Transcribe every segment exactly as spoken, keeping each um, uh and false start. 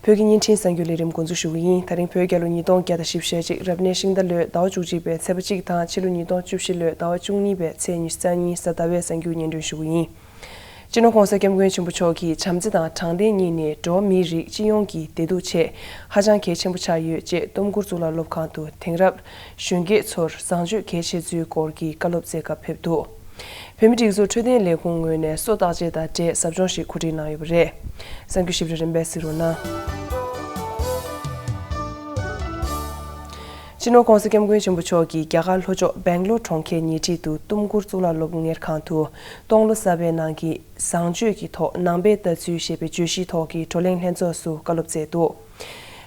བོད་ཀྱི་བརྙན་འཕྲིན་གསར་འགྱུར་ལས་རིམ་འགོ་འཛུགས་ཞུ་གི་ཡིན། ད་རིང་བོད་རྒྱལ་ལོ་ཉིས་སྟོང་བརྒྱ་དང་བཞི་བཅུ་ཞེ་གཅིག་རབ་གནས་ཤིང་རྟ་ལོའི་ཟླ་བ་བཅུ་གཅིག་པའི་ཚེས་པ་གཅིག་དང་ཕྱི་ལོ་ཉིས་སྟོང་བཅུ་བཞི་ལོའི་ཟླ་བ་བཅུ་གཉིས་པའི་ཚེས་ཉི་ཤུ་རྩ་གཉིས་གཟའ་ཟླ་བའི་གསར་འགྱུར་སྙན་སྒྲོན་ཞུ་གི་ཡིན། སྤྱི་ནོར་༸གོང་ས་༸སྐྱབས་མགོན་ཆེན་པོ་མཆོག་གིས་བྱམས་བརྩེ་དང་དྲང་བདེན་གཉིས་ནི་འགྲོ་བ་མིའི་རིགས་སྤྱི་ཡོངས་ཀྱི་བདེ་སྡུག་ཆེད་ཧ་ཅང་གལ་ཆེན་པོ་ཆགས་ཡོད་ཅེས་ཏུམ་ཀུར་གཙུག་ལག་སློབ་ཁང་དུ་དེང་རབས་གཞོན་སྐྱེས་ཚོར་བཟང་སྤྱོད་གལ་ཆེ་ཚུལ་སྐོར་གྱི་བཀའ་སློབ་སྩལ་སྐབས་ཕེབས་འདུག་བོད་མིའི་སྒྲིག་འཛུགས་འཕྲོད་བསྟེན་ལས་ཁུངས་ངོས་ནས་སོ་བརྟག་དཔྱད་དང་འབྲེལ་ཟབ་སྦྱོང་ཞིག་གོ་སྒྲིག་གནང་ཡོད་པ་རེད། གསར་འགྱུར་ཞིབ་ཕྲ་རིམ་པས་གཟིགས་རོགས་གནང་། སྤྱི་ནོར་༸གོང་ས་༸སྐྱབས་མགོན་ཆེན་པོ་མཆོག་གིས་རྒྱ་གར་ལྷོ་ཕྱོགས་སྦེང་ལོར་གྲོང་ཁྱེར་ཉེ་འཁྲིས་དུ་ཏུམ་ཀུར་གཙུག་ལག་སློབ་གཉེར་ཁང་དུ་སྟོང་ལོ་གསར་པའི་ནང་གི་བཟང་སྤྱོད་ཀྱི་ཐོག་ནང་པའི་ལྟ་ཚུལ་ཞེས་པའི་བརྗོད་གཞིའི་ཐོག་གི་བགྲོ་གླེང་ལྷན་ཚོགས་སུ་བཀའ་སློབ་སྩལ་འདུག་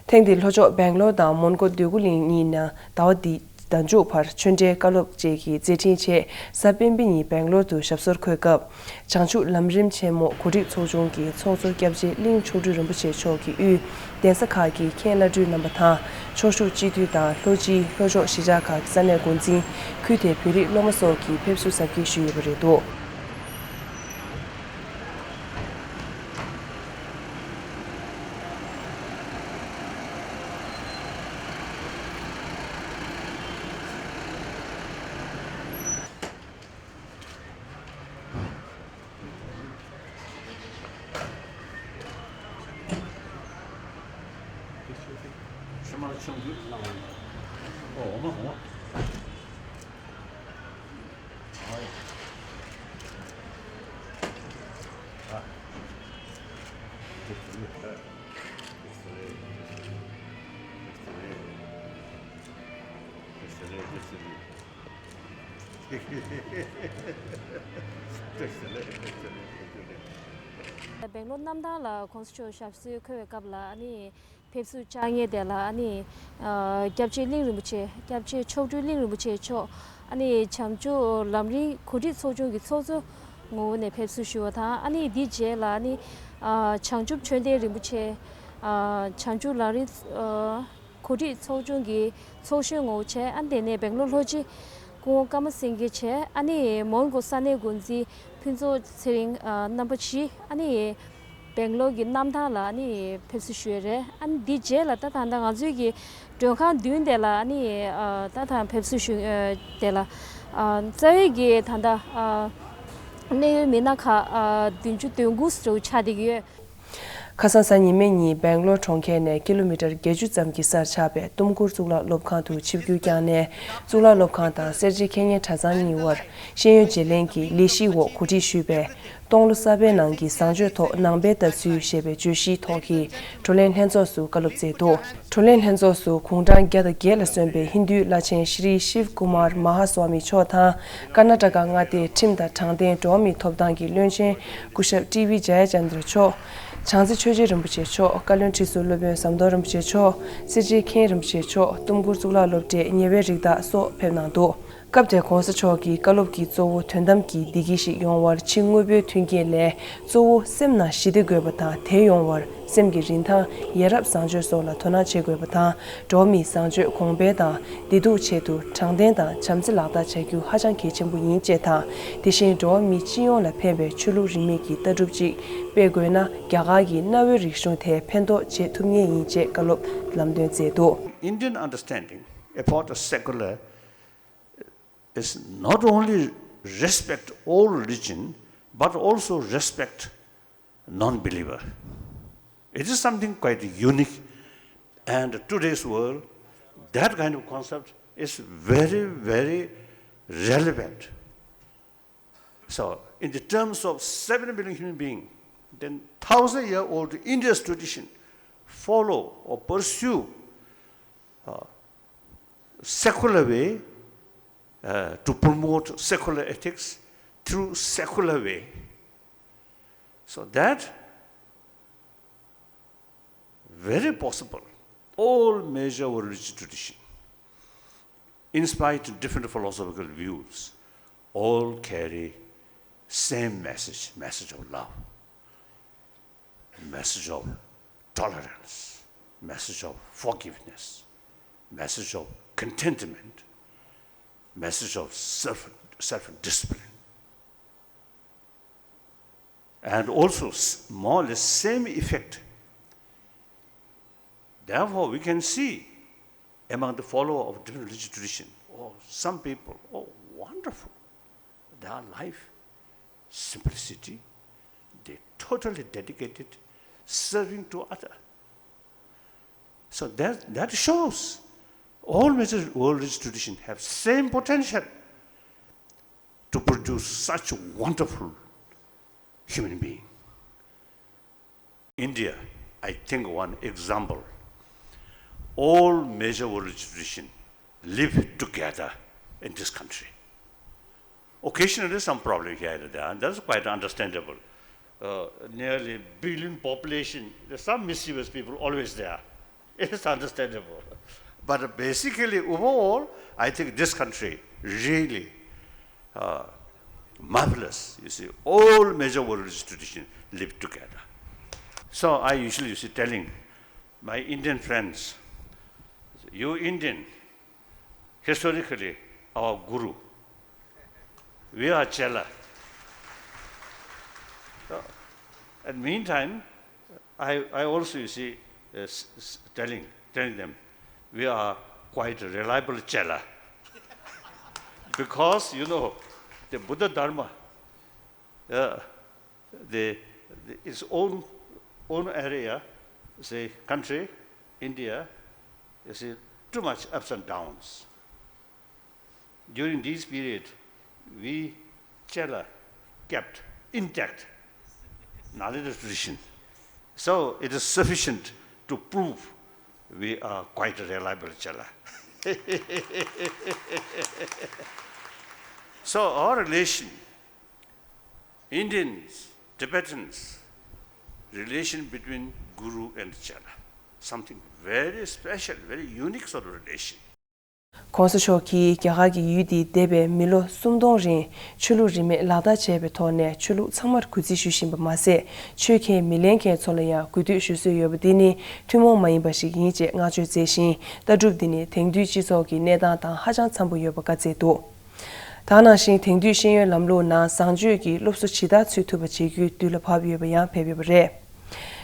ཐེངས་འདིར་ལྷོ་ཕྱོགས་སྦེང་ལོར་དང་མོན་གྷོ་འདོད་རྒུ་གླིང་གཉིས་ནས་ཟླ་བ་འདིའི་ཟླ་མཇུག་བར་ཆོས་འབྲེལ་བཀའ་སློབ་བཅས་ཀྱི་མཛད་འཕྲིན་ཆེད་གཟའ་སྤེན་པ་ཉིན་སྦེང་ལོར་དུ་ཞབས་སོར་འཁོད་སྐབས། བྱང་ཆུབ་ལམ་རིམ་ཆེན་མོ་གོ་སྒྲིག་ཚོགས་ཆུང་གི་ཚོགས་གཙོ་སྐྱབས་རྗེ་གླིང་མཆོག་སྤྲུལ་རིན་པོ་ཆེ་མཆོག་གི་དབུས་གདན་ས་ཁག་གི་མཁན་བླ་སྤྲུལ་རྣམ་པ་དང་། ཕྱོགས་བཞུགས་སྤྱི་འཐུས་དང་ལྷོ་སྤྱིའི་ལྷོ་ཕྱོགས་གཞིས་ཆགས་ཁག་གི་ས་གནས་འགོ་འཛིན། ཁུལ་དེའི་བོད་རིགས་སློབ་མ་སོགས་ཀྱིས་ཕེབས་བསུ་གཟབ་རྒྱས་ཞུས་ཡོད་པ་རེད་འདུག་སྦེང་ལོར་གནམ་ཐང་ལ་༸གོང་ས་མཆོག་ཞབས་སོར་འཁོད་པའི་སྐབས་ལ་ཨ་ནི་ཕེབས་བསུ་བཅར་མཁན་དེ་ལ་ཨ་ནི་སྐྱབས་རྗེ་གླིང་རིན་པོ་ཆེ། སྐྱབས་རྗེ་མཆོག་སྤྲུལ་གླིང་རིན་པོ་ཆེ་མཆོག་ཨ་ནི་བྱང་ཆུབ་ལམ་རིམ་གོ་སྒྲིག་ཚོགས་ཆུང་གི་ཚོགས་གཙོ་ངོ་བོ་ནས་ཕེབས་བསུ་ཞུས་པ་དང་། ཨ་ནི་འདིའི་རྗེས་ལ་ཨ་ནི་བྱང་ཆུབ་ཆོས་ལྡན་རིན་པོ་ཆེ། བྱང་ཆུབ་ལམ་རིམ་གོ་སྒྲིག་ཚོགས་ཆུང་གི་ཚོགས་གཞོན་ངོ་བོ་བྱས། ཨ་ནི་དེ་ནས་སྦེང་ལོར་ལྷོ་སྤྱི་སྐུ་ངོ་ཀརྨ་སེང་གེ་བྱས། ཨ་ནི་མོན་གྷོ་ས་གནས་འགོ་འཛིན་ཕུན་ཚོགས་ཚེ་རིང་རྣམ་པ་བཞི་ཨ་ནི་སྦེང་ལོར་གྱི་གནམ་ཐང་ལ་ཨ་ནི་ཕེབས་བསུ་ཞུས་རེད། ཨ་ནི་འདི་རྗེས་ལ་ད་ད་ལྟ་ང་ཚོའི་གི་མགྲོན་ཁང་མདུན་དེ་ལ་ཨ་ནི་ད་ད་ཕེབས་བསུ་ཞུ་དེ་ལ་རྩ་བའི་གི་ད་ལྟ་གནད་ཡོད་མི་སྣ་ཁག་བདུན་ཅུ་དོན་དགུ་ཙམ་ཆགས་བསྡད་ཀྱི་ཡོད། ཁ་སང་གཟའ་ཉི་མའི་ཉིན་སྦེང་ལོར་གྲོང་ཁྱེར་ནས་ཀི་ལོ་མི་ཊར་བརྒྱད་ཅུ་ཙམ་གྱི་སར་ཆགས་པའི་ཏུམ་ཀུར་གཙུག་ལག་སློབ་ཁང་དུ་ཆིབས་བསྒྱུར་བསྐྱངས་ནས། གཙུག་ལག་སློབ་ཁང་དང་སེར་བྱེས་ཁེ་ཉེན་གྲྭ་ཚང་གཉིས་དབར་ཤེས་ཡོན་བརྗེ་ལེན་གྱི་ལས་གཞིའི་འོག་གོ་སྒྲིག་ཞུས་པའི་སྟོང་ལོ་གསར་པའི་ནང་གི་བཟང་སྤྱོད་ཐོག་ནང་པའི་ལྟ་ཚུལ་ཞེས་པའི་བརྗོད་གཞིའི་ཐོག་གི་བགྲོ་གླེང་ལྷན་ཚོགས་སུ་བཀའ་སློབ་སྩལ་འདུག་བགྲོ་གླེང་ལྷན་ཚོགས་སུ་གུང་གྲངས་བརྒྱ་དང་བརྒྱད་ལ་སོན་པའི་ཧིན་རྡུའི་བླ་ཆེན་ཤྲི་ཤིབ་ཀུ་མར་མ་ཧ་སྭ་མི་མཆོག་དང་། ཀར་ན་ཊ་ཀ་མངའ་སྡེའི་ཁྲིམས་དང་དྲང་བདེན་འགྲོ་བ་མིའི་ཐོབ་ཐང་གི་བློན་ཆེན་སྐུ་ཞབས་ཊི་བི་ཇ་ཡ་ཅན་དྲ་མཆོག་བྱང་རྩེ་ཆོས་རྗེ་རིན་པོ་ཆེ་མཆོག་བཀའ་བློན་ཁྲི་ཟུར་སློབ་དཔོན་ཟམ་གདོང་རིན་པོ་ཆེ་མཆོག་སེར་བྱེས་མཁན་རིན་པོ་ཆེ་མཆོག་ཏུམ་ཀུར་གཙུག་ལག་སློབ་གྲྭའི་ཉེ་བའི་རིགས་བདག་སོགས་ཕེབས་གནང་འདུག་སྐབས་དེར་༸གོང་ས་མཆོག་གིས་བཀའ་སློབ་ཀྱིས་གཙོ་བོ་དོན་དམ་གྱི་བདེ་སྐྱིད་ཞིག་ཡོང་བར་ཕྱི་དངོས་པོའི་མཐུན་རྐྱེན་ལས་གཙོ་བོ་སེམས་ནང་ཞི་བདེ་དགོས་པ་དང་། དེ་ཡོང་བར་སེམས་ཀྱི་རིན་ཐང་། ཡ་རབས་བཟང་སྤྱོད་སོགས་ལ་དོ་སྣང་བྱེད་དགོས་པ་དང་། འགྲོ་བ་མིའི་བཟང་སྤྱོད་གོང་འཕེལ་དང་བདེ་སྡུག་ཆེད་དུ་དྲང་བདེན་དང་བྱམས་བརྩེ་ལག་བསྟར་བྱ་རྒྱུ་ཧ་ཅང་གལ་ཆེན་པོ་ཡིན་ཅེས་དང་། དེ་བཞིན་འགྲོ་བ་མི་སྤྱི་ཡོངས་ལ་ཕན་པའི་ཆོས་ལུགས་རིས་མེད་ཀྱི་ལྟ་གྲུབ་ཅིག་སྤེལ་དགོས་ན། རྒྱ་གར་གྱི་གནའ་བོའི་རིག་གཞུང་དེ་ཕན་ཐོགས་བྱེད་ཐུབ་ངེས་ཡིན་ཅེས་བཀའ་སློབ་ལམ་སྟོན་མཛད་འདུག Indian understanding about a secular is not only respect all religion, but also respect non-believer. It is something quite unique, and today's world, that kind of concept is very, very relevant. So, in the terms of seven billion human being, then thousand-year-old India's tradition follow or pursue uh, secular way uh, to promote secular ethics through secular way. So that very possible, all major religious tradition, in spite of different philosophical views, all carry same message, message of love, message of tolerance, message of forgiveness, message of contentment, message of self, self-discipline. And also, more or less same effect Therefore, we can see among the follower of different religious tradition, oh, some people, oh, wonderful, their life, simplicity, they totally dedicated serving to other. So that, that shows all major world religious tradition have same potential to produce such wonderful human being. India, I think one example, all major world religious tradition live together in this country. Occasionally some problem here and there, and that's quite understandable. Uh, nearly billion population, there's some mischievous people always there. It is understandable. But basically, overall, I think this country really uh, marvelous. You see, all major world religious traditions live together. So I usually, you see, telling my Indian friends, you Indian, historically our guru, we are chela. So, at meantime, I, I also, you see, uh, s- s- telling, telling them, we are quite reliable chela. Because, you know, the Buddha Dharma, uh, the, the, its own, own area, say, country, India, you see, too much ups and downs. During this period, we chela kept intact Nalanda tradition. So it is sufficient to prove we are quite reliable chela. So our relation, Indians, Tibetans, relation between Guru and chela, something very special, very unique sort of relation. ༧གོང་ས་མཆོག་གིས་རྒྱ་གར་གྱི་ཡུལ་འདིར་འདས་པའི་མི་ལོ་སུམ་སྟོང་རིང་ཆོས་ལུགས་རིས་མེད་ལག་བསྟར་བྱས་པའི་ཐོག་ནས་ཆོས་ལུགས་ཚང་མར་གུས་བརྩི་ཞུ་བཞིན་པ་མ་ཟད། ཆོས་ཁས་མི་ལེན་མཁན་ཚོ་ལ་ཡང་གུས་འདུད་ཞུ་སྲོལ་ཡོད་པ་འདི་ནི་ཐུན་མོང་མ་ཡིན་པ་ཞིག་ཡིན་ཅེས་བསྔགས་བརྗོད་མཛད་ཅིང་། ལྟ་གྲུབ་འདི་ནི་དེང་དུས་སྤྱི་ཚོགས་ཀྱི་གནས་སྟངས་དང་ཧ་ཅང་འཚམ་པོ་ཡོད་པ་བཀའ་སྩལ་འདུག །དེ་ནང་བཞིན་དེང་དུས་ཤེས་ཡོན་ལམ་ལུགས་ནང་བཟང་སྤྱོད་ཀྱི་སློབ་གསོ་ཇི་ལྟར་ཚུད་ཐུབ་པ་བྱེད་རྒྱུའི་དུས་ལ་བབ་ཡོད་པ་ཡང་ཕེབས་ཡོད་པ་རེད།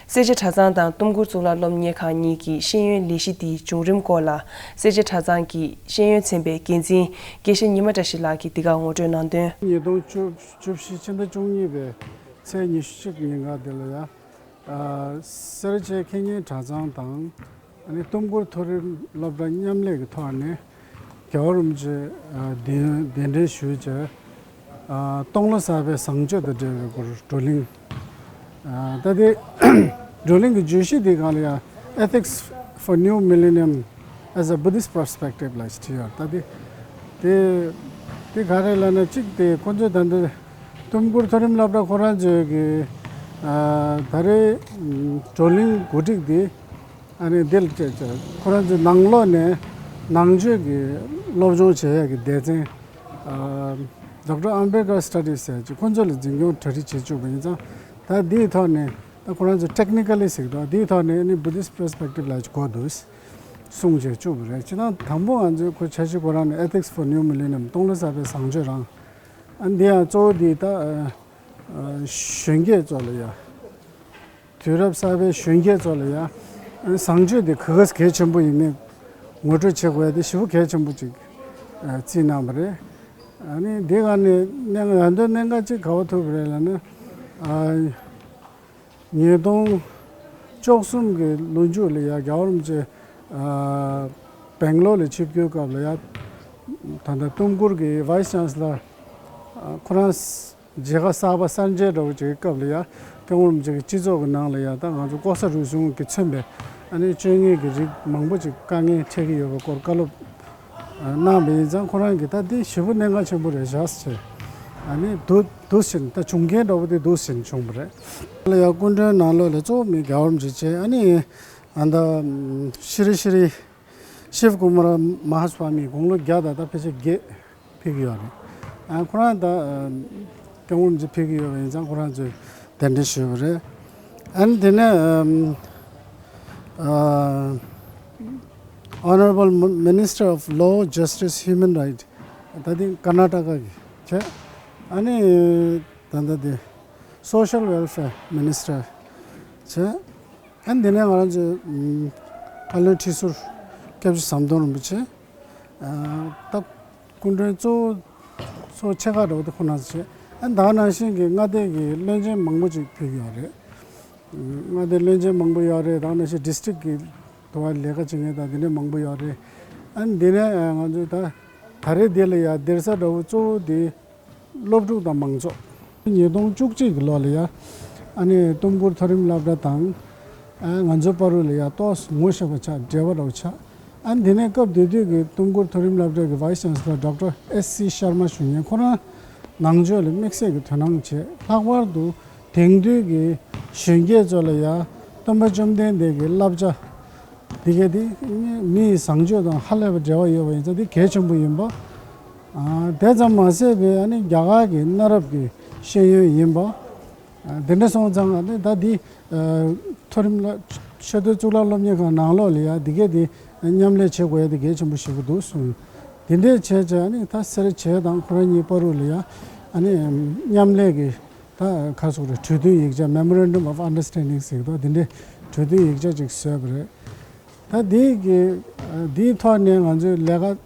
སེར་བྱེས་གྲྭ་ཚང་དང་ཏུམ་ཀུར་གཙུག་ལག་སློབ་གཉེར་ཁང་གཉིས་ཀྱི་ཤེས་ཡོན་ལས་གཞི་འདིའི་བྱུང་རིམ་སྐོར་ལ། སེར་བྱེས་གྲྭ་ཚང་གི་ཤེས་ཡོན་ཚན་པའི་འགན་འཛིན་དགེ་བཤེས་ཉི་མ་བཀྲ་ཤིས་ལགས་ཀྱིས་འདི་གར་ངོ་སྤྲོད་གནང་དོན། ཉིས་སྟོང་བཅུ་བཞི་ཕྱི་ཟླ་བཅུ་གཉིས་པའི་ཚེས་ཉི་ཤུ་གཅིག་ཉིན་ཀ་འདི་ལ་ཡ། ཨ། སེར་བྱེས་ཁེ་ཉེན་གྲྭ་ཚང་དང་། ཨ་ནི་ཏུམ་ཀུར་མཐོ་རིམ་སློབ་གྲྭ་མཉམ་ལས་ཀྱི་ཐོག་ནས་རྒྱལ་བ་རིན་པོ་ཆེ་གདན་གདན་འདྲེན་ཞུས་བྱས། ཨ། སྟོང་ལོ་གསར་པའི་བཟང་སྤྱོད་དང་འབྲེལ་བའི་སྐོར་བགྲོ་གླེང་། ཨ། ད་ལྟའི་བགྲོ་གླེང་གི་བརྗོད་གཞི་འདི་སྒང་ལ་ཡང་Ethics for New Millennium as a Buddhist Perspective ལ་བྲིས་ཡོད། ད་དེ་དེ་དེ་ག་རེ་ལབ་ན། གཅིག་དེ་ཁོ་ཚོས་ད་ལྟ་ཏུམ་ཀུར་མཐོ་རིམ་སློབ་གྲྭ་ཁོ་རང་ཚོའི་གི། ཨ། ད་རེས་བགྲོ་གླེང་གོ་སྒྲིག་འདི། ཨ་ནི་འདི་ལ་བཅས་བཅས་ཁོ་རང་ཚོའི་ནང་ལོགས་ནས་ནང་ཆོས་ཀྱི་སློབ་སྦྱོང་བྱེད་ཡག་གི་སྡེ་ཚན། ཨ། Doctor Ambedkar Studies ཟེར་གྱི་ཁོ་ཚོ་ལ་འཛིན་སྐྱོང་གྲ་སྒྲིག་བྱེད་བཅུག་པ་ཡིན་ཙང་། ད་འདིའི་ཐོག་ནས་ད་ཁོ་རང་ཚོ་Technically ཟེར་གི་འདུག་འདིའི་ཐོག་ནས་ཨ་ནི་Buddhist Perspective ལ་གོ་འདུག་གསུངས་བྱས་བཅུག་པ་རེད། སྤྱིར་བཏང་དང་པོ་ང་ཚོའི་ཁོ་འཆར་གཞི་ཁོ་རང་ནས་Ethics for New Millennium སྟོང་ལོ་གསར་པའི་བཟང་སྤྱོད་རང་། ཨ། འདི་ཡང་གཙོ་བོ་འདི་ད། ཨ། གཞོན་སྐྱེས་ཚོ་ལ་ཡ། དུས་རབས་གསར་པའི་གཞོན་སྐྱེས་ཚོ་ལ་ཡ། བཟང་སྤྱོད་དེ་ག་ག་གལ་ཆེན་པོ་ཡིན་མིན་ངོ་སྤྲོད་བྱེད་དགོས་ཡ་དེ་ཞེ་པོ་གལ་ཆེན་པོ་ཅིག་ཨ། བརྩིས་གནང་བ་རེད། ཨ་ནི་འདི་ག་ནས་གནད་འགག་ཡར་ཐོན་གནད་འགག་ཅིག་ག་པར་ཐུག་པ་རེད་ལབ་ན། ཨ། ཉིས་སྟོང་བཅུ་གསུམ་གྱི་ལོ་མཇུག་ལ་ཡ་རྒྱལ་བ་རིན་པོ་ཆེ། ཨ། སྦེང་ལོར་ལ་ཆིབས་བསྒྱུར་སྐབས་ལ་ཡ། ད་ལྟ་ཏུམ་ཀུར་གྱི་Vice Chancellor ཨ། ཁོ་རང་མཇལ་ཁ་གསར་པ་གསར་མཇལ་འདྲ་བོ་ཅིག་གི་སྐབས་ལ་ཡ། སྐྱབས་མགོན་རིན་པོ་ཆེ་གི་སྤྱི་ཚོགས་ཀྱི་ནང་ལ་ཡ། ད་ང་ཚོ་ལྐོག་ཟ་རུལ་སུངས་ཀྱིས་མཚོན་པའི་ཨ་ནི་བཅོ་ལྔའི་གི་རིགས་མང་པོ་ཅིག་དཀའ་ངལ་འཕྲད་ཀྱི་ཡོད་པའི་སྐོར་བཀའ་སློབ་ཨ། གནང་བ་ཡིན་ཙང་། ཁོ་རང་གིས་ད་འདི་ཞེ་པོ་གནད་འགག་ཆེན་པོ་རེད་ཤག་ཟེར། ཨ་ནི་འདུག་འདུག་བཞིན་ད་བྱུང་རྐྱེན་འདྲ་བོ་དེ་འདུག་བཞིན་བྱུང་བ་རེད། ལ་ཡ་སྐུ་མགྲོན་ནང་ལོགས་ལ་གཙོ་བོ་མི་རྒྱལ་བ་རིན་པོ་ཆེ་བྱས། ཨ་ནི་ཨ་ད་ཤྲཱི་ཤྲཱི་ཤིབ་ཀུ་མཱ་ར་མ་ཧཱ་སྭ་མི་དགུང་ལོ་བརྒྱ་དང་ད་ཕལ་ཆེར་བརྒྱད་ཕེབས་ཀྱི་ཡོད་རེད། ཨ། ཁོ་རང་ད་ཨ། སྐྱབས་མགོན་རིན་པོ་ཆེ་ཕེབས་ཀྱི་ཡོད་པ་ཡིན་ཙང་ཁོ་རང་ཚོས་གདན་འདྲེན་ཞུས་པ་རེད། ཨ་ནི་དེ་ནས་ཨ། Honorable Minister of Law, Justice, Human Right ད་དེ་ཀར་ནཱ་ཊ་ཀ་གི་བྱས། ཨ་ནི་ད་ལྟ་དེ་Social Welfare Minister བྱས། ཨ་ནི་དེ་ནས་ང་རང་ཚོའི་ཨམ། བཀའ་བློན་ཁྲི་ཟུར་སྐྱབས་རྗེ་ཟམ་གདོང་རིན་པོ་ཆེ། ད་སྐུ་མགྲོན་གཙོ་བོ་གཙོ་བོ་ཆེ་ཁག་འདྲ་བོ་དེ་ཁོ་ན་ཚོ་བྱས། ཨ་ནི་ད་ག་ནང་བཞིན་གྱི་མངའ་སྡེ་གི་བློན་ཆེན་མང་པོ་ཅིག་ཕེབས་ཡོད་རེད། མངའ་སྡེ་བློན་ཆེན་མང་པོ་ཡོད་རེད། ད་ག་ནང་བཞིན་ཌི་སི་ཊིག་གི་དུ་བ་ལས་ཀ་བྱེད་མཁན་དང་དེ་འདྲ་མང་པོ་ཡོད་རེད། ཨ་ནི་འདི་ནས་ང་ཚོས་ད་ད་རེས་འདི་ལ་ཡ་སྡེར་ས་འདྲ་བོ་གཙོ་བོ་དེ་སློབ་ཕྲུག་དང་མང་ཚོགས། ཉིས་སྟོང་བཅུ་གཅིག་གི་ལོ་ལ་ཡ་ཨ་ནི་ཏུམ་ཀུར་མཐོ་རིམ་སློབ་གྲྭ་དང་ཨ་ང་ཚོའི་བར་དུ་ལ་ཡ་ཏོག་ཙམ་ངོ་ཤེས་པ་ཆགས། འབྲེལ་བ་འདྲ་བོ་ཆགས། ཨ་ནི་དེ་ནས་སྐབས་དེ་དུས་ཀྱི་ཏུམ་ཀུར་མཐོ་རིམ་སློབ་གྲྭ་གི་ཝའི་སི་ཅན་སི་ལར་ཌོག་ཊར་ཨེ་སི་ཤར་མ་ཞུ་མཁན་ཁོ་རང་ནང་ཆོས་ལ་དམིགས་བསལ་གྱི་དོ་སྣང་བྱས། ལྷག་པར་དུ་དེང་དུས་ཀྱི་གཞོན་སྐྱེས་ཚོ་ལ་ཡ་སྟོན་པ་བཅོམ་ལྡན་འདས་ཀྱི་བསླབ་བྱ་འདི་གས་དེ་མི་ཡི་བཟང་སྤྱོད་དང་ཧ་ལས་པའི་འབྲེལ་བ་ཡོད་པ་ཡིན་ཙང་། འདི་གལ་ཆེན་པོ་ཡིན་པ། ཨ་དེ་ཙམ་མ་ཟད་པའི་ཨ་ནི་རྒྱ་གར་གྱི་གནའ་རབས་ཀྱི་ཤེས་ཡོན་ཡིན་པ། ཨ་དེ་འདྲ་སོང་ཙང་ཨ་ནི་ད་འདི་ཨ་མཐོ་རིམ་སློབ་ཆེས་མཐོའི་གཙུག་ལག་སློབ་གཉེར་ཁང་ནང་ལོགས་ལ་ཡ་འདི་གས་དེ་མཉམ་ལས་བྱེད་དགོས་ཡ་དེ་གལ་ཆེན་པོ་ཞིག་འདུག་གསུངས། དེ་འདྲས་བྱས་བྱས་ཨ་ནི་ད་སེ་ར་བྱེས་དང་ཁོ་རང་གཉིས་བར་དུ་ལ་ཡ་ཨ་ནི་མཉམ་ལས་ཀྱི་ད་ག་ཟེར་དགོས་རེད། གྲོས་མཐུན་ཡིག་ཆ། Memorandum of Understanding ཟེར་གྱི་འདུག་དེ་འདྲའི་གྲོས་མཐུན་ཡིག་ཆ་ཅིག་བཟོས་པ་རེད། ད་འདི་གི་འདིའི་ཐོག་ནས་ང་ཚོས་ལས་ཀ་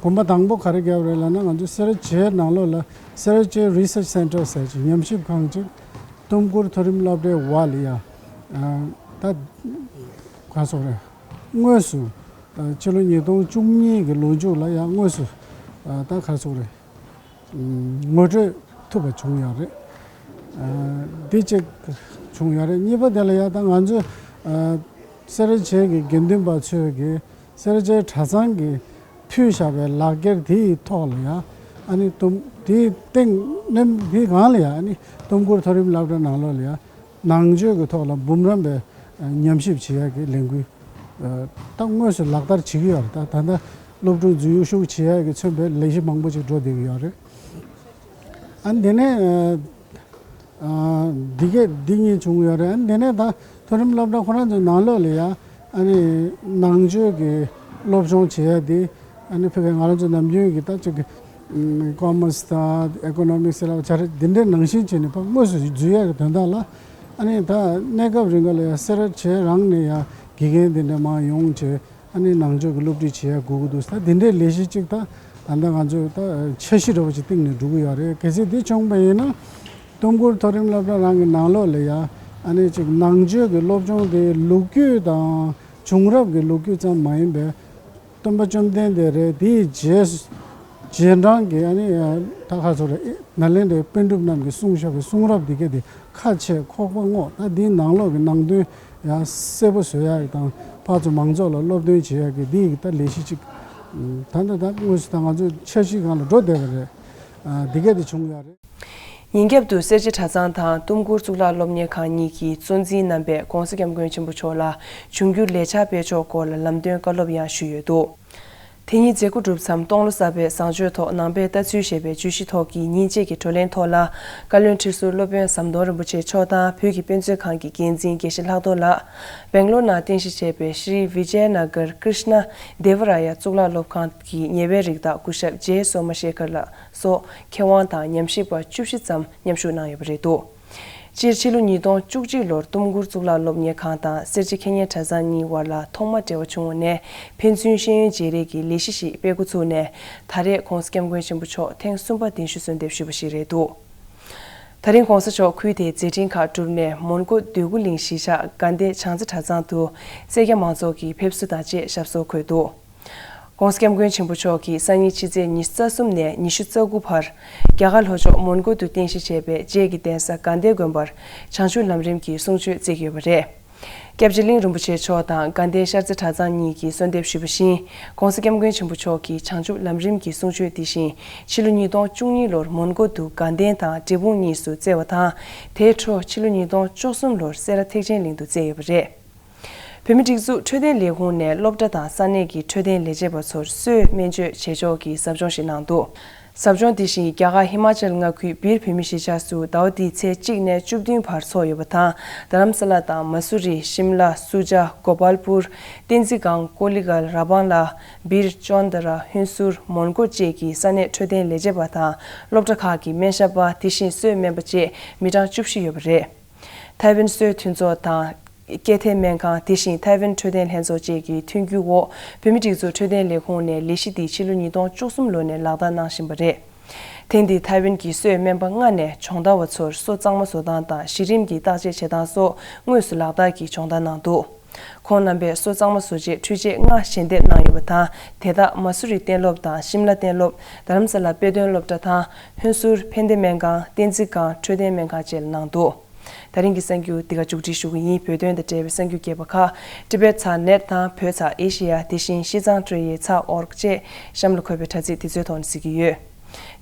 གོམ་པ་དང་པོ་ག་རེ་བརྒྱབ་རེད་ལབ་ན། ང་ཚོ་སེ་ར་བྱེས་ནང་ལོགས་ལ་སེ་ར་བྱེས་རི་སར་ཆི་སེན་ཊར་ཟེར་ཅིག་ཉམས་ཞིབ་ཁང་ཅིག་ཏུམ་ཀུར་མཐོ་རིམ་སློབ་གྲྭའི་འོག་ལ་ཡ་ད་ག་ཟེར་དགོས་རེད། དངོས་སུ་ཕྱི་ལོ་ཉིས་སྟོང་བཅུ་གཉིས་ཀྱི་ལོ་མཇུག་ལ་ཡ་དངོས་སུ་ད་ག་ཟེར་དགོས་རེད། ངོ་སྤྲོད་ཐུབ་པ་བྱུང་ཡོད་རེད། འདི་གཅིག་བྱུང་ཡོད་རེད། གཉིས་པ་དེ་ལ་ཡ་ད་ང་ཚོས་སེ་ར་བྱེས་ཀྱི་དགེ་འདུན་པ་ཚོས་ཀྱི་སེ་ར་བྱེས་གྲྭ་ཚང་གིས་ཕུལ་བཞག་པའི་ལག་འཁྱེར་དེ་ཡི་ཐོག་ལ་ཡ་ཨ་ནི་ཏུམ་དེའི་སྟེང་ནས་དེའི་སྒང་ལ་ཡ་ཨ་ནི་ཏུམ་ཀུར་མཐོ་རིམ་སློབ་གྲྭ་ནང་ལོགས་ལ་ཡ་ནང་ཆོས་ཀྱི་ཐོག་ལ་འབུམ་རམས་པའི་ཉམས་ཞིབ་བྱེད་ཡག་གི་ལས་འགུལ་ད་དངོས་སུ་ལག་བསྟར་བྱེད་ཀྱི་ཡོད་རེད། ད་ད་ལྟ་སློབ་ཕྲུག་འཛུལ་ཞུགས་བྱེད་ཡག་གི་མཚོན་པའི་ལས་གཞི་མང་པོ་ཅིག་འགྲོ་བསྡད་ཀྱི་ཡོད་རེད། ཨ་འདི་ནས་འདི་གས་འདི་གཉིས་བྱུང་ཡོད་རེད། ཨ་འདི་ནས་ད་མཐོ་རིམ་སློབ་གྲྭ་ཁོ་རང་ཚོའི་ནང་ལོགས་ལ་ཡ་ཨ་ནི་ནང་ཆོས་ཀྱི་སློབ་སྦྱོང་བྱེད་ཡ་དེ་ཨ་ནི་ཕ་གི་ང་རང་ཚོ་ནམ་རྒྱུན་གྱི་ད་ཅིག་གི་ཀོ་མར་སི་དང་ཨི་ཀོ་ནོ་མིག་སི་ལ་བྱ་རེད། འདི་འདྲའི་ནང་བཞིན་བྱས་ནས་ཕ་དངོས་སུ་འཛུལ་ཡ་གི་དོན་དག་ལ་ཨ་ནི་ད་གནས་སྐབས་རིང་ག་ལ་ཡ་སེ་ར་བྱེས་རང་ནས་ཡ་དགེ་རྒན་འདི་འདྲ་མང་ཡོང་བྱས། ཨ་ནི་ནང་ཆོས་ཀྱི་སློབ་ཁྲིད་བྱེད་ཡ་དགོས་ཀྱི་འདུག་ད་འདི་འདྲའི་ལས་གཞི་གཅིག་ད་ད་ལྟ་ང་ཚོས་ད་འཆར་གཞི་འདྲ་བོ་ཅིག་བཏིང་ནས་འགྲོ་གི་ཡོད་རེད། གལ་སྲིད་འདི་བྱུང་པ་ཡིན་ན་ཏུམ་ཀུར་མཐོ་རིམ་སློབ་གྲྭ་རང་གི་ནང་ལོགས་ལ་ཡ་ཨ་ནི་ཅིག་ནང་ཆོས་ཀྱི་སློབ་སྦྱོང་དེ་ལོ་རྒྱུས་དང་བྱུང་རབས་ཀྱི་ལོ་རྒྱུས་ཙམ་མ་ཡིན་པའི་སྟོན་པ་བཅོམ་ལྡན་འདས་རེད། དེའི་རྗེས་རྗེས་འབྲང་གི་ཨ་ནི་ད་ག་ཚོད་རེད། ནཱ་ལེནྡྲའི་པཎ་གྲུབ་རྣམས་ཀྱིས་གསུངས་བཞག་པའི་གསུང་རབ་འདི་གས་དེ་ཁ་ཕྱེ་ཁོག་པ་སྔོག་ད་འདིའི་ནང་ལོགས་ཀྱི་ནང་དོན་ཡང་གསལ་པོ་བཟོ་ཡག་དང་ཕར་ཚུར་མང་ཚོགས་ལ་སློབ་སྟོན་བྱེད་ཡག་གི་འདི་ཡི་ད་ལས་གཞི་གཅིག་ད་ལྟ་ད་དངོས་སུ་ད་ང་ཚོའི་འཆར་གཞི་སྒང་ལ་འགྲོ་བསྡད་པ་རེད། འདི་གས་དེ་བྱུང་ཡོད་རེད། ཉིན་རྒྱབ་ཏུ་སེར་བྱེས་གྲྭ་ཚང་དང་ཏུམ་ཀུར་གཙུག་ལག་སློབ་གཉེར་ཁང་གཉིས་ཀྱི་གཙོ་འཛིན་རྣམ་པས་༸གོང་ས་༸སྐྱབས་མགོན་ཆེན་པོ་མཆོག་ལ་འབྱུང་འགྱུར་ལས་འཆར་སྤེལ་ཕྱོགས་སྐོར་ལ་ལམ་སྟོན་བཀའ་སློབ་ཡང་ཞུས་ཡོད་འདུག་དེ་ཉིད་མཛད་སྒོ་གྲུབ་མཚམས་སྟོང་ལོ་གསར་པའི་བཟང་སྤྱོད་ཐོག་ནང་པའི་ལྟ་ཚུལ་ཞེས་པའི་བརྗོད་གཞི་ཐོག་གི་ཉིན་གཅིག་གི་བགྲོ་གླེང་ཐོག་ལ། བཀའ་བློན་ཁྲི་ཟུར་སློབ་དཔོན་ཟམ་གདོང་རིན་པོ་ཆེ་མཆོག་དང་བོད་ཀྱི་དཔེ་མཛོད་ཁང་གི་འགན་འཛིན་དགེ་བཤེས་ལྷག་རྡོར་ལགས། སྦེང་ལོར་ནང་རྟེན་གཞི་བྱས་པའི་ཤྲི་བི་ཇེ་ན་གར་ཀྲིཤ་ན་དེ་བ་ར་ཡ་གཙུག་ལག་སློབ་ཁང་གི་ཉེ་བའི་རིགས་བདག་སྐུ་ཞབས་ཇེ་སོ་མ་ཤེ་ཁར་ལགས་སོགས་མཁས་དབང་དང་ཉམས་ཞིབ་པ་བཅུ་བཞི་ཙམ་མཉམ་ཞུགས་གནང་ཡོད་པ་རེད་འདུག་སྤྱིར་ཕྱི་ལོ་ཉིས་སྟོང་བཅུ་གཅིག་ལོར་ཏུམ་ཀུར་གཙུག་ལག་སློབ་གཉེར་ཁང་དང་སེར་བྱེས་ཁེ་ཉེ་གྲྭ་ཚང་གཉིས་བར་ལ་ཐོག་མ་འབྲེལ་བ་བྱུང་བ་ནས་ཕན་ཚུན་ཤེས་ཡོན་བརྗེ་རེས་ཀྱི་ལས་གཞི་ཞིག་སྤེལ་འགོ་ཚུགས་ནས་ད་རེས་༸གོང་ས་༸སྐྱབས་མགོན་ཆེན་པོ་མཆོག་ཐེངས་གསུམ་པ་གདན་ཞུ་གསོལ་འདེབས་ཞུས་པ་ཞིག་རེད་འདུག་ད་རིང་༸གོང་ས་མཆོག་ཁུལ་དེའི་མཛད་འཕྲིན་ཁག་བསྒྲུབས་ནས་མོན་གྷོ་འདོད་རྒུ་གླིང་གཞིས་ཆགས་དགའ་ལྡན་བྱང་རྩེ་གྲྭ་ཚང་དུ་སེར་སྐྱ་མང་ཚོགས་ཀྱི་ཕེབས་བསུ་དང་བཅས་ཞབས་སོར་འཁོད་འདུག ༸གོང་ས་༸སྐྱབས་མགོན་ཆེན་པོ་མཆོག་གིས་སང་ཉིན་ཕྱི་ཚེས་ཉི་ཤུ་རྩ་གསུམ་ནས་ཉི་ཤུ་རྩ་དགུ་བར་རྒྱ་གར་ལྷོ་ཕྱོགས་མོན་གྷོ་དུ་རྟེན་གཞི་བྱས་པའི་རྗེ་གི་གདན་ས་དགའ་ལྡན་དགོན་པར་བྱང་ཆུབ་ལམ་རིམ་གྱི་གསུང་ཆོས་བསྩལ་གྱི་ཡོད་པ་རེད། སྐྱབས་རྗེ་གླིང་རིན་པོ་ཆེ་མཆོག་དང་དགའ་ལྡན་ཤར་རྩེ་གྲྭ་ཚང་གཉིས་ཀྱིས་གསོལ་འདེབས་ཞུས་པ་བཞིན། ༸གོང་ས་༸སྐྱབས་མགོན་ཆེན་པོ་མཆོག་གིས་བྱང་ཆུབ་ལམ་རིམ་གྱི་གསུང་ཆོས་འདི་བཞིན་ཕྱི་ལོ་ཉིས་སྟོང་བཅུ་གཉིས་ལོར་མོན་གྷོ་དུ་དགའ་ལྡན་དང་འབྲས་སྤུངས་གཉིས་སུ་བསྩལ་བ་དང་། དེའི་འཕྲོ་ཕྱི་ལོ་ཉིས་སྟོང་བཅུ་གསུམ་ལོར་སེ་ར་ཐེག་ཆེན་གླིང་དུ་བསྩལ་ཡོད་པ་རེད། བོད་མིའི་སྒྲིག་འཛུགས་འཕྲོད་བསྟེན་ལས་ཁུངས་ནས་སློབ་གྲྭ་དང་ས་གནས་ཀྱི་འཕྲོད་བསྟེན་ལས་བྱེད་པ་ཚོར་གསོས་སྨན་བཅོས་བྱེད་ཕྱོགས་ཀྱི་ཟབ་སྦྱོང་ཞིག་གནང་འདུག་ཟབ་སྦྱོང་འདི་བཞིན་རྒྱ་གར་ཧི་མ་ཅལ་མངའ་ཁུལ་སྦིར་བོད་མི་གཞིས་ཆགས་སུ་ཟླ་བ་འདིའི་ཚེས་གཅིག་ནས་བཅུ་བདུན་བར་འཚོགས་ཡོད་པ་དང་། རྡ་རམ་ས་ལ་དང་མ་སུ་རི། ཤིམ་ལ། སུ་ཇཱ། གོ་པལ་པུར། བསྟན་འཛིན་སྒང་། ཀོ་ལི་གྷལ། ར་བང་ལ། སྦིར། ཅོན་ཏ་ར། ཧུན་སུར། མོན་གྷོ་བཅས་ཀྱི་ས་གནས་འཕྲོད་བསྟེན་ལས་བྱེད་པ་དང་སློབ་གྲྭ་ཁག་གི་སྨན་ཞབས་པ། དེ་བཞིན་གསོས་སྨན་པ་བཅས་མི་གྲངས་བཅུ་བཞི་ཡོད་པ་རེད། ཐའེ་ཝན་གསོས་མཐུན་ཚོགས་དང་ སྐྱེ་ཐེ་སྨན་ཁང་། དེ་བཞིན་ཐའེ་ཝན་འཕྲོད་བསྟེན་ལྷན་ཚོགས་བཅས་ཀྱི་མཐུན་འགྱུར་འོག་བོད་མིའི་སྒྲིག་འཛུགས་འཕྲོད་བསྟེན་ལས་ཁུངས་ནས་ལས་གཞི་འདི་ཕྱི་ལོ་ཉིས་སྟོང་བཅུ་གསུམ་ལོ་ནས་ལག་བསྟར་གནང་བཞིན་པ་རེད། ཐེངས་འདིའི་ཐའེ་ཝན་གྱི་གསོས་སྨན་པ་ལྔ་ནས་སྦྱོང་བརྡར་བ་ཚོར་སོ་གཙང་མ་བཟོ་སྟངས་དང་གཞི་རིམ་གྱི་བརྟག་དཔྱད་བྱེད་སྟངས་སོགས་དངོས་སུ་ལག་བསྟར་གྱིས་སྦྱོང་བརྡར་གནང་འདུག་ཁོང་རྣམ་པས་སོ་གཙང་མ་བཟོ་ཆེད་འཕྲུལ་ཆས་ལྔ་ཞལ་འདེབས་གནང་ཡོད་པ་དང་། དེ་དག་མ་སུ་རི་གཏན་སློབ་དང་ཤིམ་ལ་གཏན་སློབ། རྡ་རམ་ས་ལ་དཔེ་སྟོན་སློབ་གྲྭ་དང་། ཧོན་སུར་ཕན་བདེ་སྨན་ཁང་། བསྟན་འཛིན་སྒང་འཕྲོད་བསྟེན་སྨན་ཁང་བཅས་ལ་གནང་འདུག་ད་རིང་གི་གསར་འགྱུར་འདི་ག་མཇུག་སྒྲིལ་ཞུ་གི་ཡིན། བོད་དོན་དང་འབྲེལ་བའི་གསར་འགྱུར་རྒྱས་པ་ཁག་ཊི་བེཊ་ཚགས་ནེཊ་དང་བོད་ཚགས་ཨེ་ཤེ་ཡ། དེ་བཞིན་ཤིས་ཙང་ཀྲོའེ་ཡི་ཚགས་ཨོ་རྒ་བཅས་གཤམ་ལ་འཁོད་པའི་དྲ་ཚིགས་དེ་ཚོའི་ཐོག་ནས་གཟིགས་ཀྱི་ཡོད།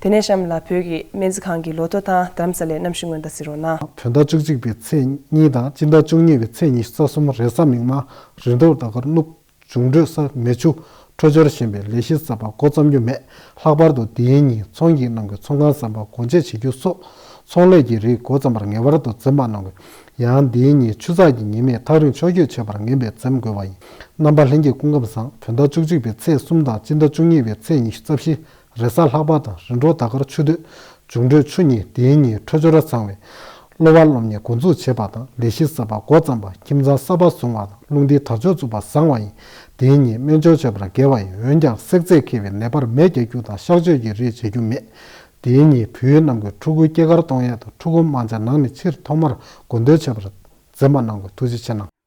དེ་ནས་གཤམ་ལ་བོད་ཀྱི་སྨན་རྩིས་ཁང་གི་ལོ་ཐོ་དང་རྡ་རམ་ས་ལའི་གནམ་གཤིས་སྔོན་བརྡ་གཟིགས་རོགས་གནང་། བོད་ཟླ་བཅུ་གཅིག་པའི་ཚེས་གཉིས་དང་སྤྱི་ཟླ་བཅུ་གཉིས་པའི་ཚེས་ཉི་ཤུ་རྩ་གསུམ་རེས་གཟའ་མིག་དམར་རི་མཐོ་རྒྱ་གར་གནུབས། འབྱུང་འཕྲོད་ས་མེ་ཆུ་འཕྲོད་སྦྱོར་ཞན་པས་ལས་གཞི་གསར་པ་འགོ་བརྩམ་རྒྱུ་མེད། ལྷག་པར་དུ་དེའི་ཉིན་ཚོང་གི་ནང་གི་ཚོང་ཁང་ཟམ་པ་སྒོ་འབྱེད་བྱེད་རྒྱུ་སོགས་ཚོང་ལས་ཀྱི་རིགས་འགོ་བརྩམ་པར་ངེས་པར་དུ་འཛེམ་པ་གནང་དགོས། ཡང་དེའི་ཉིན་ཆུ་ཚགས་ཀྱི་ཉི་མས་ཐག་རིང་ཕྱོགས་བསྐྱོད་བྱེད་པར་ངེས་པས་འཛེམ་དགོས་པ་ཡིན། རྣམ་པ་ལྷན་རྒྱས་སྐུ་ཁམས་བཟང་། བོད་ཟླ་བཅུ་གཅིག་པའི་ཚེས་གསུམ་དང་སྤྱི་ཟླ་བཅུ་གཉིས་པའི་ཚེས་ཉི་ཤུ་རྩ་བཞི། རེས་གཟའ་ལྷག་པ་དང་རི་མཐོ་རྒྱ་གར་ཆུ་སྟོད། འབྱུང་འཕྲོད་ཆུ་གཉིས་དེའི་ཉིན་འཕྲོད་སྦྱོར་ཚང་བས། གློ་བ་སློབ་གཉེར་འགོ་འཛུགས་བྱེད་པ་དང་ལས་གཞི་གསར་པ་འགོ་བརྩམས་པ། ཁྱིམ་ཚང་གསར་པ་བཟུང་བ་དང་རླུང་རྟའི་དར་ལྕོག་བཙུགས་པ་བཟང་བ་ཡིན། དེའི་ཉིན་སྨན་སྦྱོར་བྱེད་པར་དགེ་བ་ཡིན། འོན་ཀྱང་བསྲེག་རྫས་འཁེལ་བའི་ནད་པར་མེ་རྒྱག་རྒྱུ་དང་གཤག་བཅོས་ཀྱི་རིགས་བྱེད་རྒྱུ་མེད། དེའི་ཉིན་བོད་ཡུལ་རྣམས་ཀྱི་ཕྲུ་གུ་སྐྱེས་སྐར་གཏོང་ཡས་དང་ཕྲུ་གུ་དམར་འབྱར་ནང་ནས་ཕྱིར་ཐོག་མར་དགོས་འདོད་བྱེད་པར་འཛེམ་པ་གནང་དགོས། ཐུགས་རྗེ་ཆེ་གནང་།